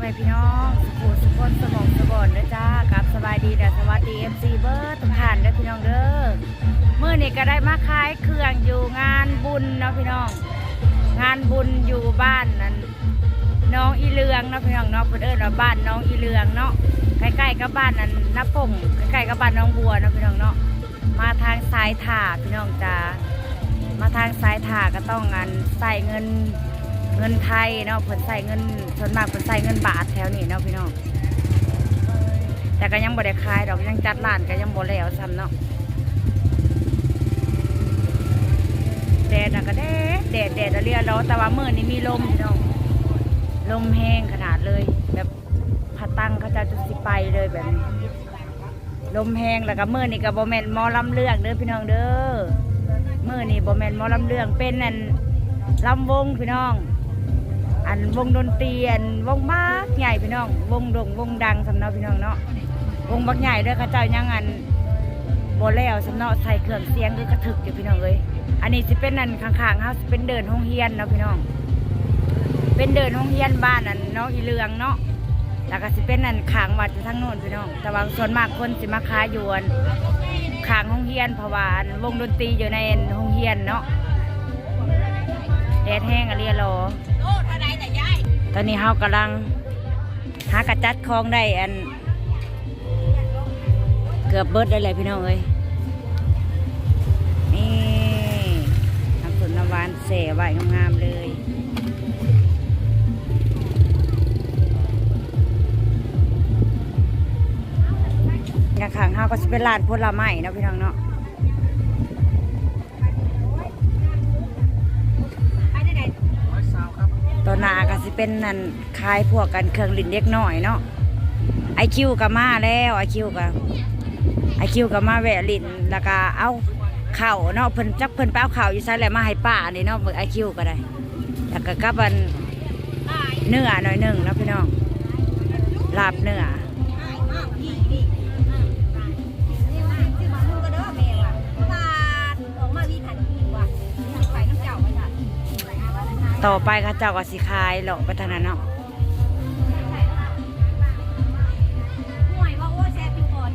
ແມ່ພີ່ນ້ອງສຸຂູສຸຄົນ ສະໝອງສະບອນເດີຈ້າ. ກັບສະບາຍດີ ແລະ ສະຫວັດດີ ເອັຟຊີ ເບິດທຸກທ່ານເດີພີ່ນ້ອງເດີ. ມື້ນີ້ກໍໄດ້ມາຂາຍເຄື່ອງຢູ່ງານບຸນເນາະພີ່ນ້ອງ, ງານບຸນຢູ່ບ້ານອັນໜອງອີເຫຼືອງເນາະພີ່ນ້ອງເນາະ. ເພິ່ນເອີ້ນວ່າບ້ານໜອງອີເຫຼືອງເນາະ, ໃກ້ໆກັບບ້ານອັນນາປົງ, ໃກ້ໆກັບບ້ານໜອງບົວເນາະພີ່ນ້ອງເນາະ. ມາທາງສາຍທ່າພີ່ນ້ອງຈ໋າ, ມາທາງສາຍທ່າກໍຕ້ອງອັນໃຊ້ເງິນ ເງິນໄທເນາະ, ເພິ່ນໃຊ້ເງິນ ສ່ວນມາກເພິ່ນໃຊ້ເງິນບາດແຖວນີ້ເນາະພີ່ນ້ອງ. ແຕ່ກໍຍັງບໍ່ໄດ້ຂາຍດອກ, ຍັງຈັດຮ້ານກໍຍັງບໍ່ແລ້ວຊ້ຳເນາະ. ແດດນະກໍແດດ ແດດ ແດດອີ່ຫຼີເນາະ, ແຕ່ວ່າມື້ນີ້ມີລົມພີ່ນ້ອງ, ລົມແຮງຂະໜາດເລີຍ, ແບບຜາຕັງເຂົາເຈົ້າຈົນຊິໄປເລີຍແບບນີ້. ລົມແຮງ ແລ້ວກໍມື້ນີ້ກໍບໍ່ແມ່ນໝໍລຳເລື່ອງເດີພີ່ນ້ອງເດີ. ມື້ນີ້ບໍ່ແມ່ນໝໍລຳເລື່ອງ, ເປັນອັນລຳວົງພີ່ນ້ອງ, ອັນວົງດົນຕີ ອັນວົງບັກໃຫຍ່ພີ່ນ້ອງ, ວົງໂດ່ງວົງດັງຊ້ຳເນາະພີ່ນ້ອງເນາະ, ວົງບັກໃຫຍ່ເດີ. ເຂົາເຈົ້າຍັງອັນບໍ່ແລ້ວຊ້ຳເນາະ, ໃສ່ເຄື່ອງສຽງຄືກະທຶກຢູ່ພີ່ນ້ອງເອີຍ. ອັນນີ້ຊິເປັນອັນ ຂ້າງໆເຮົາຊິເປັນເດີ່ນໂຮງຮຽນເນາະພີ່ນ້ອງ, ເປັນເດີ່ນໂຮງຮຽນບ້ານອັນໜອງອີເຫຼືອງເນາະ, ແລ້ວກໍຊິເປັນອັນຂ້າງວັດຢູ່ທາງໂນ້ນພີ່ນ້ອງ. ແຕ່ວ່າສ່ວນມາກຄົນຊິມາຂາຍຢູ່ອັນຂ້າງໂຮງຮຽນ ເພາະວ່າອັນວົງດົນຕີຢູ່ໃນອັນໂຮງຮຽນເນາະ. ແດດແຮງອີ່ຫຼີເນາະ. ຕອນນີ້ເຮົາກຳລັງຫາກະຈັດຂອງໄດ້ອັນ ເກືອບເບິດແລ້ວແຫຼະພີ່ນ້ອງເອີຍ. ນີ້ ນ້ຳສົ້ມນ້ຳຫວານແຊ່ໄວ້ງາມໆເລີຍ. ຂ້າງໆເຮົາກໍຊິເປັນຮ້ານຜົນລະໄມ້ເນາະພີ່ນ້ອງເນາະ. ຕໍ່ໜ້າກໍຊິເປັນອັນຂາຍພວກອັນເຄື່ອງຫຼິ້ນເດັກນ້ອຍເນາະ. ໄອຄິວກໍມາແລ້ວ, ໄອຄິວກໍ ໄອຄິວກໍມາແວະຫຼິ້ນ ແລ້ວກໍເອົາເຂົ້າເນາະ, ເພິ່ນ ຈັກເພິ່ນໄປເອົາເຂົ້າຢູ່ໃສແຫຼະ ມາໃຫ້ປ້ານີ້ເນາະ. ເບິ່ງໄອຄິວກໍໄດ້, ແລ້ວກໍກັບອັນເນື້ອໜ້ອຍໜຶ່ງເນາະພີ່ນ້ອງ, ລາບເນື້ອ. ຕໍ່ໄປເຂົາເຈົ້າກໍຊິຂາຍເລາະໄປທາງນັ້ນເນາະ.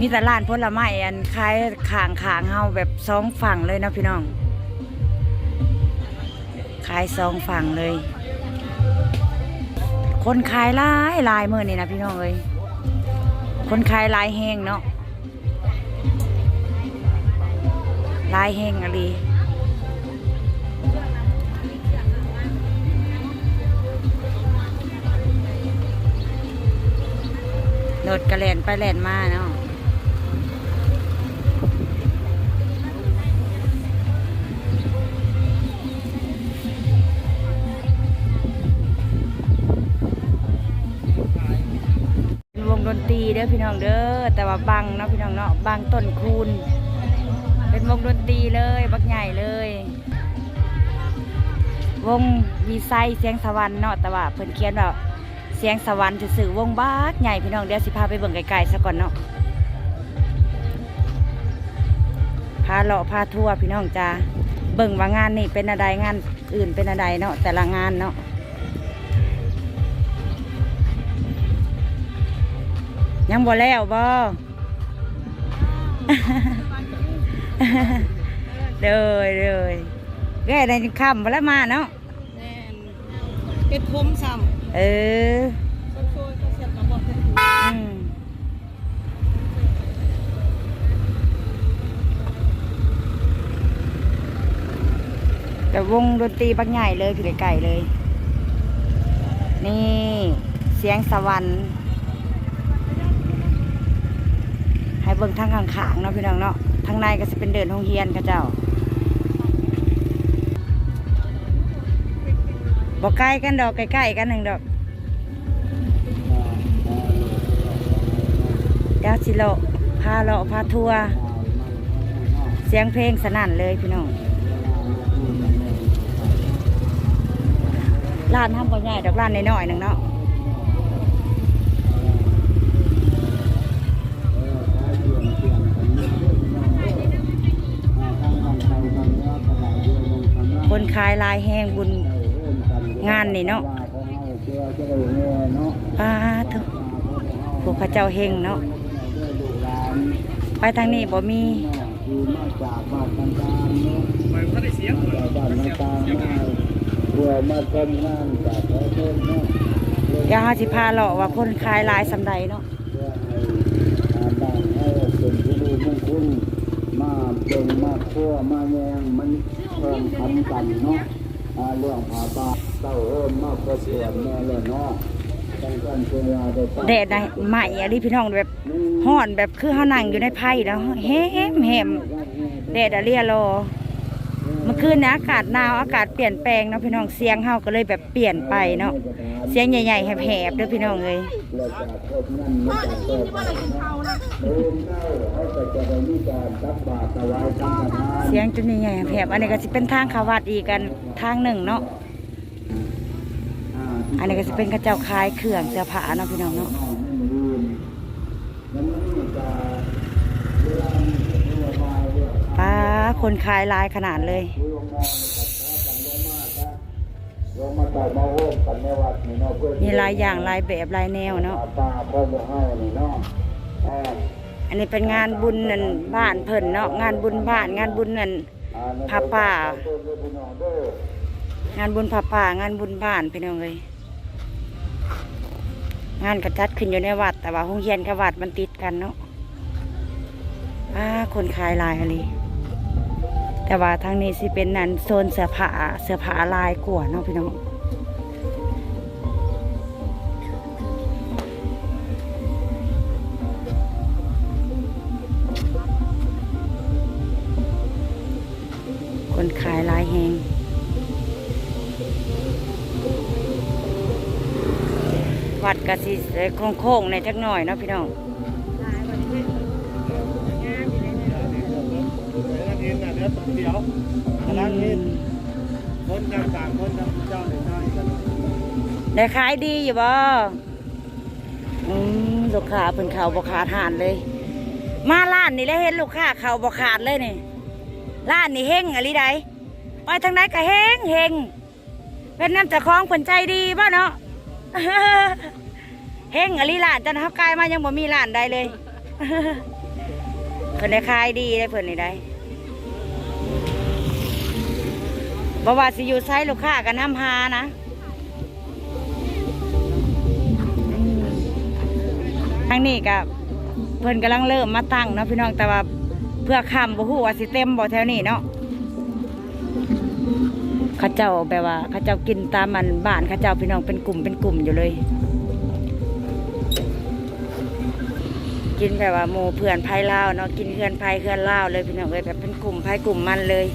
ມີແຕ່ຮ້ານຜົນລະໄມ້ອັນຂາຍຂ້າງໆເຮົາແບບສອງຝັ່ງເລີຍເນາະພີ່ນ້ອງ, ຂາຍສອງຝັ່ງເລີຍ. ຄົນຂາຍຫຼາຍໆມື້ນີ້ນະພີ່ນ້ອງເອີຍ, ຄົນຂາຍຫຼາຍແຮງເນາະ. ຫຼາຍແຮງອີ່ຫຼີ, ລົດກະແລ່ນໄປແລ່ນມາເນາະ. ເປັນວົງດົນຕີເດີພີ່ນ້ອງເດີ, ແຕ່ວ່າບັງເນາະພີ່ນ້ອງເນາະ, ບັງຕົ້ນຄູນ. ເປັນວົງດົນຕີເລີຍ, ບັກໃຫຍ່ເລີຍ, ວົງວິໄຊສຽງສະຫວັນເນາະ, ແຕ່ວ່າເພິ່ນຂຽນວ່າສຽງສະຫວັນຊື່ໆ, ວົງບັກໃຫຍ່ພີ່ນ້ອງ. ດຽວຊິພາໄປເບິ່ງໃກ້ໆຊະກ່ອນເນາະ, ພາເລາະພາທົວພີ່ນ້ອງຈ໋າ, ເບິ່ງວ່າງານນີ້ເປັນແນວໃດ, ງານ ອື່ນເປັນອັນໃດເນາະ, ແຕ່ລະງານເນາະ. ຍັງບໍ່ແລ້ວບໍ່? ໂດຍ ໂດຍ. ເອື້ອຍໄດ້ຄ່ຳບໍ່ລະມາເນາະ? ແມ່ນ. ເຮັດຜົມຊ້ຳ. ເອີ. ອືມ. ແຕ່ວົງດົນຕີບັກໃຫຍ່ເລີຍ ຢູ່ໃກ້ໆເລີຍ. ນີ້ ສຽງສະຫວັນ. ໃຫ້ເບິ່ງທາງຂ້າງໆເນາະ ພີ່ນ້ອງເນາະ. ທາງໃນກໍຊິເປັນເດີ່ນໂຮງຮຽນເຂົາເຈົ້າ. ບໍ່ໄກກັນດອກ ໃກ້ໆກັນໜຶ່ງດອກ. ດຽວຊິເລາະ ພາເລາະພາທົວ. ສຽງເພງສະໜັ່ນເລີຍພີ່ນ້ອງ. ຮ້ານເຮົາບໍ່ໃຫຍ່ດອກ ຮ້ານນ້ອຍໆໜຶ່ງເນາະ. ຄົນຂາຍຫຼາຍແຮງບຸນງານນີ້ເນາະ. ປາໂທ້ ພວກເຂົາເຈົ້າເຮັງເນາະ ໄປທາງນີ້ບໍ່ມີ ດຽວເຮົາຊິພາເລາະວ່າຄົນຂາຍຫຼາຍສ່ຳໃດເນາະ. ເພື່ອໃຫ້ ອ່າ ບ້ານເຮົາເປັນສິລິມຸງຄຸນ ມາເບິ່ງມາຄົວມາແຍງ ມັນແຂ່ງຂັນກັນເນາະ ອ່າ ເລື່ອງຜ້າປ່າເຕົ້າໂຮມມາຄົບຖ້ວນແນ່ແລ້ວເນາະ. ຈັ່ງຊັ້ນເພິ່ນວ່າໄດ້ ແດດນະໄໝ້ອີ່ຫຼີພີ່ນ້ອງ ແບບຮ້ອນ ແບບຄືເຮົານັ່ງຢູ່ໃນໄຟເນາະ ແຮມໆ ແດດອະເລຍລໍ. ເມື່ອຄືນນີ້ອາກາດໜາວ ອາກາດປ່ຽນແປງເນາະພີ່ນ້ອງ ສຽງເຮົາກໍເລີຍແບບປ່ຽນໄປເນາະ ສຽງໃຫຍ່ໆ ແຫບໆ ເດີພີ່ນ້ອງເອີຍ. ສຽງຈົນໃຫຍ່ໆ ແຫບໆ ອັນນີ້ກໍຊິເປັນທາງເຂົ້າວັດອີກ ອັນທາງໜຶ່ງເນາະ ອັນນີ້ກໍຊິເປັນເຂົາເຈົ້າຂາຍເຄື່ອງເສື້ອຜ້າເນາະ ພີ່ນ້ອງເນາະ. ປາ ຄົນຂາຍຫຼາຍຂະໜາດເລີຍ ມີຫຼາຍຢ່າງຫຼາຍແບບຫຼາຍແນວເນາະ. ອັນນີ້ເປັນງານບຸນ ອັນ ບ້ານເພິ່ນເນາະ ງານບຸນບ້ານ ງານບຸນ ອັນ ຜ້າປ່າ ງານບຸນຜ້າປ່າ ງານບຸນບ້ານ ພີ່ນ້ອງເອີຍ. ງານກໍຈັດຂຶ້ນຢູ່ໃນວັດ ແຕ່ວ່າໂຮງຮຽນກັບວັດມັນຕິດກັນເນາະ. ປາ ຄົນຂາຍຫຼາຍອີ່ຫຼີ ແຕ່ວ່າທາງນີ້ຊິເປັນ ອັນ ໂຊນເສື້ອຜ້າ ເສື້ອຜ້າຫຼາຍກວ່າເນາະ ພີ່ນ້ອງ. ຄົນຂາຍຫຼາຍແຮງ ວັດກະຊິໂຄ້ງໆ ແດ່ຈັກໜ້ອຍເນາະພີ່ນ້ອງ. ໄດ້ຂາຍດີຢູ່ບໍ່? ອືມ ລູກຄ້າເພິ່ນເຂົ້າບໍ່ຂາດຮ້ານເລີຍ ມາຮ້ານນີ້ແຫຼະເຫັນລູກຄ້າເຂົ້າບໍ່ຂາດເລີຍນີ້. ຮ້ານນີ້ເຮັງອີ່ຫຼີໃດ໋ ໄປທາງໃດກໍເຮັງໆ ເປັນນຳເຈົ້າຂອງເພິ່ນໃຈດີບໍເນາະ. ເຮັງອີ່ຫຼີ ຮ້ານເຈົ້ານະ ເຮົາກາຍມາຍັງບໍ່ມີຮ້ານໃດເລີຍ. ເພິ່ນໄດ້ຂາຍດີເດ້ ເພິ່ນນີ້ໄດ້ ບໍ່ວ່າຊິຢູ່ໃສ ລູກຄ້າກໍນຳຫານະ. ທາງນີ້ກໍເພິ່ນກຳລັງເລີ່ມມາຕັ້ງເນາະພີ່ນ້ອງ ແຕ່ວ່າເຜື່ອຄ່ຳ ບໍ່ຮູ້ວ່າຊິເຕັມບໍ່ແຖວນີ້ເນາະ. ເຂົາເຈົ້າແບບວ່າເຂົາເຈົ້າກິນຕາມອັນບ້ານເຂົາເຈົ້າ ພີ່ນ້ອງ ເປັນກຸ່ມເປັນກຸ່ມຢູ່ເລີຍ ກິນແບບວ່າໝູ່ເພື່ອນໃຜລາວເນາະ ກິນເຮືອນໃຜເຮືອນລາວເລີຍ ພີ່ນ້ອງເອີຍ ແບບເປັນກຸ່ມໃຜກຸ່ມມັນເລີຍ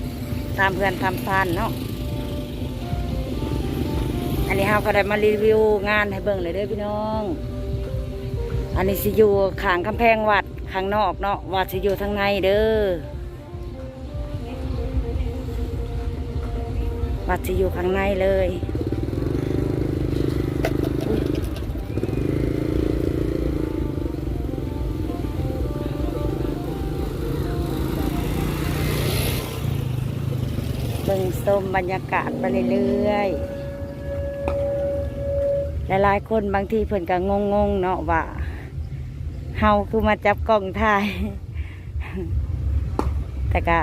ຕາມເຮືອນຕາມຊານເນາະ. ອັນນີ້ເຮົາກໍໄດ້ມາຣີວິວງານໃຫ້ເບິ່ງເລີຍເດີພີ່ນ້ອງ. ອັນນີ້ຊິຢູ່ຂ້າງກຳແພງວັດຂ້າງນອກເນາະ ວັດຊິຢູ່ທາງໃນເດີ. ວັດຊິຢູ່ຂ້າງໃນເລີຍ. ເບິ່ງຊົມບັນຍາກາດໄປເລື້ອຍໆ. ຫຼາຍໆຄົນບາງທີເພິ່ນກໍງົງໆເນາະ ວ່າເຮົາຄືມາຈັບກ້ອງຖ່າຍ. ແຕ່ກະ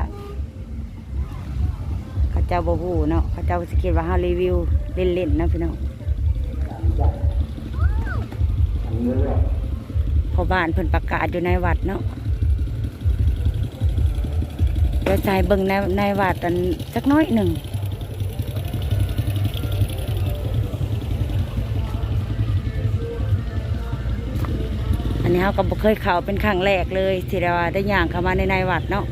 ເຂົາເຈົ້າບໍ່ຮູ້ເນາະ ເຂົາເຈົ້າຊິຄິດວ່າເຮົາຣີວິວຫຼິ້ນໆເນາະພີ່ນ້ອງ. ພໍ່ບ້ານເພິ່ນປະກາດຢູ່ໃນວັດເນາະ. ດຽວຈະໃຫ້ເບິ່ງໃນ ໃນວັດອັນຈັກໜ້ອຍໜຶ່ງ. ອັນນີ້ເຮົາກໍບໍ່ເຄີຍເຂົ້າ ເປັນຄັ້ງແລກເລີຍທີ່ໄດ້ວ່າໄດ້ຍ່າງເຂົ້າມາໃນ ໃນວັດເນາະ.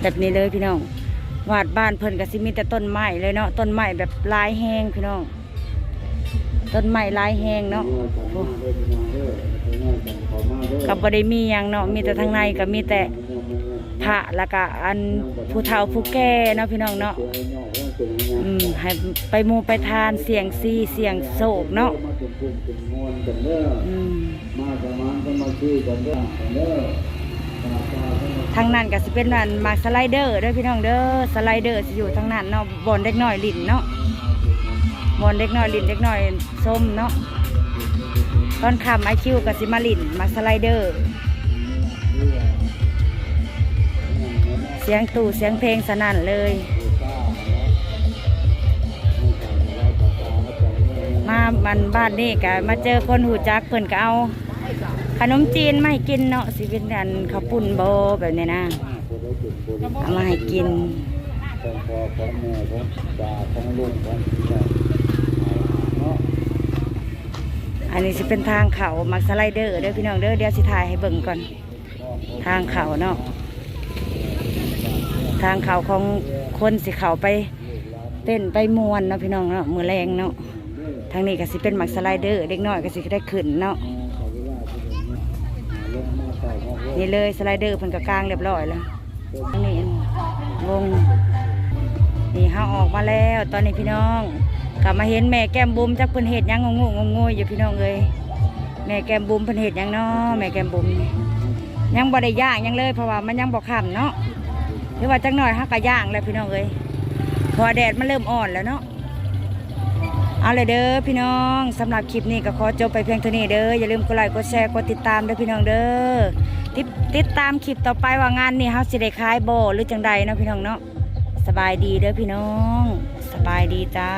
ແບບນີ້ເລີຍພີ່ນ້ອງ ວັດບ້ານເພິ່ນກໍຊິມີແຕ່ຕົ້ນໄມ້ເລີຍເນາະ ຕົ້ນໄມ້ແບບຫຼາຍແຮງພີ່ນ້ອງ. ຕົ້ນໄມ້ຫຼາຍແຮງເນາະ. ໂອ້ ກໍບໍ່ໄດ້ມີຫຍັງເນາະ ມີແຕ່ທາງໃນກໍມີແຕ່ພະ ແລ້ວກໍອັນຜູ້ເຖົ້າຜູ້ແກ່ເນາະ ພີ່ນ້ອງເນາະ. ອືມ ໃຫ້ໄປໝູ່ໄປທານ ສ່ຽງຊີສ່ຽງໂຊກເນາະ. ອືມ ທາງນັ້ນກໍຊິເປັນອັນໝາກສະໄລເດີເດີພີ່ນ້ອງເດີ ສະໄລເດີຊິຢູ່ທາງນັ້ນເນາະ ບ່ອນເດັກນ້ອຍຫຼິ້ນເນາະ. ບ່ອນເດັກນ້ອຍຫຼິ້ນ ເດັກນ້ອຍຊົມເນາະ. ຕອນຄ່ຳອ້າຍຄິວກໍຊິມາຫຼິ້ນໝາກສະໄລເດີ ສຽງຕູ້ສຽງເພງສະໜັ່ນເລີຍ. ມາ ອັນ ບ້ານນີ້ກໍມາເຈີຄົນຮູ້ຈັກ ເພິ່ນກໍເອົາຂະໜົມຈີນມາໃຫ້ກິນເນາະ ຊິເປັນ ອັນ ເຂົ້າປຸ້ນບໍ່ ແບບນີ້ນະ ເອົາມາໃຫ້ກິນ. ຂອງພໍ່ຂອງແມ່ຂອງປ້າຂອງລຸງຂອງພີ່ນ້ອງເນາະ. ອັນນີ້ຊິເປັນທາງເຂົ້າໝາກສະໄລເດີເດີພີ່ນ້ອງເດີ. ດຽວຊິຖ່າຍໃຫ້ເບິ່ງກ່ອນ ທາງເຂົ້າເນາະ ທາງເຂົ້າຂອງຄົນຊິເຂົ້າໄປເຕັ້ນໄປມ່ວນເນາະພີ່ນ້ອງເນາະ ມື້ແລງເນາະ. ທາງນີ້ກໍຊິເປັນໝາກສະໄລເດີ ເດັກນ້ອຍກໍຊິໄດ້ຂຶ້ນເນາະ. ນີ້ເລີຍ ສະໄລເດີເພິ່ນກໍກາງຮຽບຮ້ອຍແລ້ວ. ທາງນີ້ວົງ ນີ້ເຮົາອອກມາແລ້ວ. ຕອນນີ້ພີ່ນ້ອງກໍມາເຫັນແມ່ແກ້ມບຸມ ຈັກເພິ່ນເຮັດຫຍັງ ງຸງງຸງງຸງງຸຍຢູ່ພີ່ນ້ອງເອີຍ. ແມ່ແກ້ມບຸມເພິ່ນເຮັດຫຍັງເນາະ ແມ່ແກ້ມບຸມ ຍັງບໍ່ໄດ້ຍ່າງຫຍັງເລີຍ ເພາະວ່າມັນຍັງບໍ່ຄ່ຳເນາະ. ຖືວ່າຈັກໜ້ອຍເຮົາກໍຍ່າງແລ້ວພີ່ນ້ອງເອີຍ ເພາະວ່າແດດມັນເລີ່ມອ່ອນແລ້ວເນາະ. ເອົາລະເດີພີ່ນ້ອງ ສຳລັບຄລິບນີ້ກໍຂໍຈົບໄປພຽງເທົ່ານີ້ເດີ. ຢ່າລືມກົດໄລ ກົດແຊ ກົດຕິດຕາມເດີພີ່ນ້ອງເດີ. ຕິດ ຕິດຕາມຄລິບຕໍ່ໄປວ່າງານນີ້ເຮົາຊິໄດ້ຂາຍບໍ່ ຫຼື ຈັ່ງໃດເນາະພີ່ນ້ອງເນາະ. ສະບາຍດີເດີພີ່ນ້ອງ ສະບາຍດີຈ້າ.